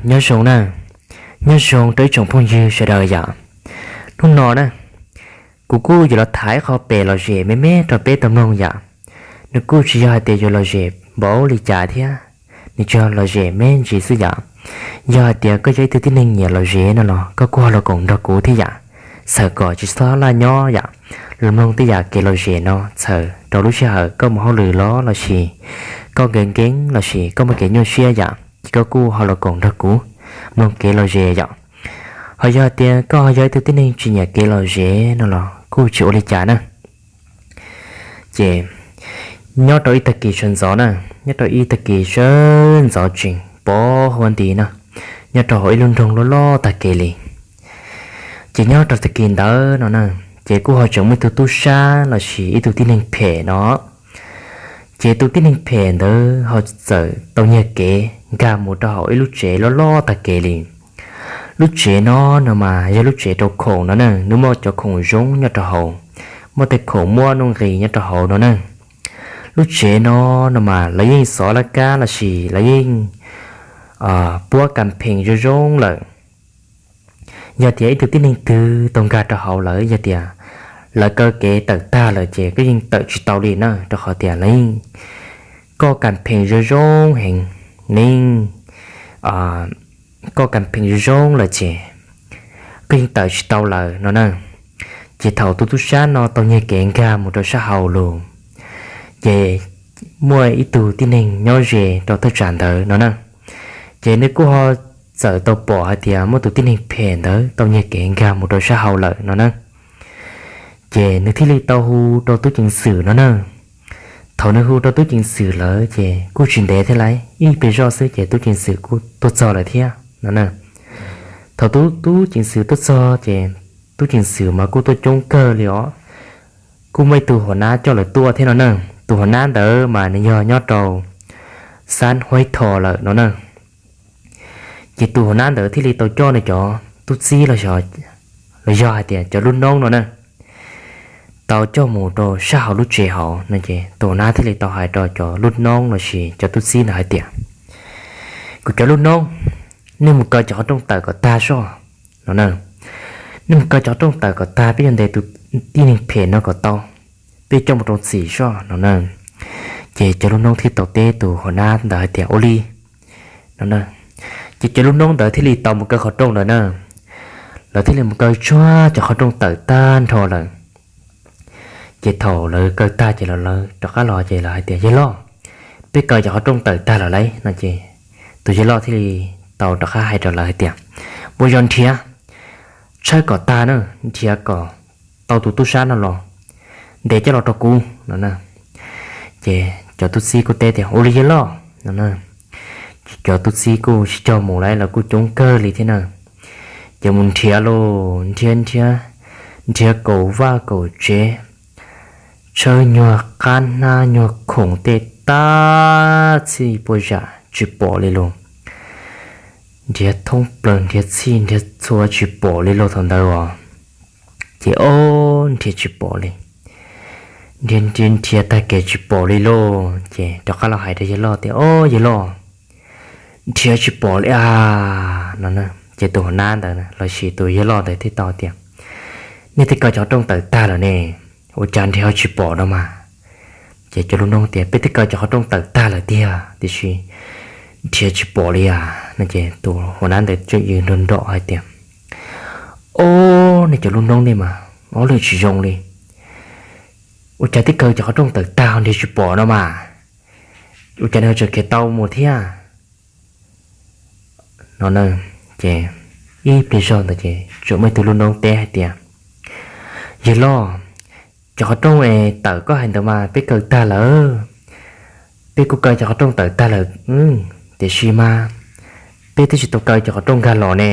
Nyob zoo na, nyob zoo rau ib tsoom phooj ywg sawv daws yom. Hnub no na, kuv kuj yuav los tham ib qho pem lom zem me me rau peb tau mloog yom. Nws kuj tsis yog hais tias yuav lom zem npaum li cas thiab, nws tsuas lom zem me ntsis xwb yom. Yog hais tias koj yog ib tug tib neeg nyiam lom zem no los koj kuj ho los koom nrog kuv thiab yom. Txhawm kom tsis txhob laj nyob yom, los mloog tej yam kev lom zem no, txhawm rau lub sij hawm koj mus hauj lwm los lossis koj nkees nkees lossis koj muaj kev nyuaj siab yom, ces koj kuj ho los koom nrog kuv mloog kev lom zem yom. Ho yog tias koj ho yog ib tug tib neeg tsis nyiam kev lom zem no los kuj tsis ua li cas na. Ces nyob rau ib tag kis sawv ntxov na, nyob rau ib tag kis sawv ntxov tseem pom huab nti na, nyob rau hauv ib lub nroog loj loj tag kev li. Ces nyob rau tag kis ntawd no na, ces kuj ho tseem muaj ib tug tub sab lossis ib tug tib neeg phem no. Ces tus tib neeg phem ntawd ho txawm tau nyiag kev nkag mus rau hauv ib lub tsev loj loj tag kev li. Lub tsev no no mas yog lub tsev rau khoom no na, nws muaj cov khoom zoo nyob rau hauv, muaj tej khoom muaj nuj nqis nyob rau hauv no na. Lub tsev no no mas lawv yeej xov laj kab lossis lawv yeej puab kas phees zoo zoo lawm. Yog tias ib tug tib neeg twg tau nkag rau hauv lawm, yog tias lawv kaw kev tawm tag lawm ces koj yeej tawm tsis tau li na, rau qhov tias lawv yeej koj kas phees zoo zoo heev, yeej koj kas phees zoo zoo lawm ces koj yeej tawm tsis tau lawm no na. Ces thaum tus tub sab no tau nyiag kev nkag mus rau sab hauv lawm, ces muaj ib tug tib neeg nyob ze rau thaj tsam ntawd no na. Ces nws kuj ho txawm tau pom hais tias muaj tus tib neeg phem ntawd tau nyiag kev nkag mus rau sab hauv lawm no na. Ces nws thiaj li tau hu rau tub ceev xwm no na. Thaum nws hu rau tub ceev xwm lawm ces kuj tsis ntev thiab lauj, ib pliag zoj xwb ces tub ceev xwm kuj tuaj txog lawm thiab no na. Thaum tub tub ceev xwm tuaj txog ces tub ceev xwm mas kuj tuaj coob kawg li os. Kuj muaj ib tug hua nab coj lawv tuaj thiab no na. Tus hua nab ntawd mas nws yog nyob rau xab huaib tho lawm no na. Ces tus hua nab ntawd thiaj li tau coj nws cov tub txib los yog hais tias cov lub noob no na, tau coj mus rau sab hauv lub tsev hauv no. Ces tus hua nab thiaj li tau hais rau cov lub noob lossis cov tub txib ntawd hais tias, kuv cov lub noob, nej mus kaw cov qhov rooj tawm kom tag soj no na. Nej mus kaw cov qhov rooj tawm kom tag, peb yuav ntes tus tib neeg phem no kom tau, peb coj mus rau txim soj no na. Ces cov lub noob thiaj tau teb tus hua nab ntawd hais tias ua li no. Ces cov lub noob ntawd thiaj li tau mus kaw qhov rooj ntawd na. Lawv thiaj li mus kaw tsuag cov qhov rooj tawm tag nrho lawm. Ces thaum lawv kaw tag ces lawv rov qab los ces lawv hais tias, yawg loj, peb kaw cov qhov rooj tawm tag lawm lauj no. Ces tus yawg loj thiaj li tau rov qab hais rau lawv hais tias, muaj zog nrhiav, tshawb kom tag na, nrhiav kom tau tus tub sab no los ntes coj los rau kuv no na. Ces cov tub txib kuj teb tias, ua li yawg loj no na. Cov tub txib kuj sib cog mus lauj, lawv kuj coob kawg li thiab na. Ces mus nrhiav lauj, nrhiav nrhiav, nrhiav kaum vaj kaum tsev, tshawb nyuag qab hnab nyuag khoom tej tab txhij puas zam tsis pom li lauj. Nrhiav thoob plaws nrhiav txhij nrhiav txhua tsis pom li lauj thaum ntawd os. Ces ob nrhiav tsis pom li, nrhiav nrhiav nrhiav tag kev tsis pom li lauj. Ces rov qab los hais rau yawg loj tias, ob yawg loj, nrhiav tsis pom li a no. Ces tus hua nab ntawd lossis tus yawg loj ntawd thiaj tau tias, nej twb kaw cov qhov rooj tawm tag lawm ne, ua cas nrhiav ho tsis pom no mas? Ces cov lub noob tias, peb twb kaw cov qhov rooj tawm tag lawm tiag tiam sis nrhiav tsis pom li a no. Ces tus hua nab ntawd tseem yws nrov nrov hais tias, ob nej cov lub noob nej mas ob lwm tsis zoo li, ua cas twb kaw cov qhov rooj tawm tag ho nrhiav tsis pom no mas, ua cas nws ho tseem khiav tau mus thiab no na. Ces ib pliag zog ntawd ces tseem muaj ib tug lub noob teb hais tias, yawg loj, cov qhov rooj es tawm koj hais ntawd mas peb kaw tag lawm, peb kuj kaw cov qhov rooj tawm tag lawm, tiam sis mas peb twb tsis tau kaw cov qhov rooj nkag los ne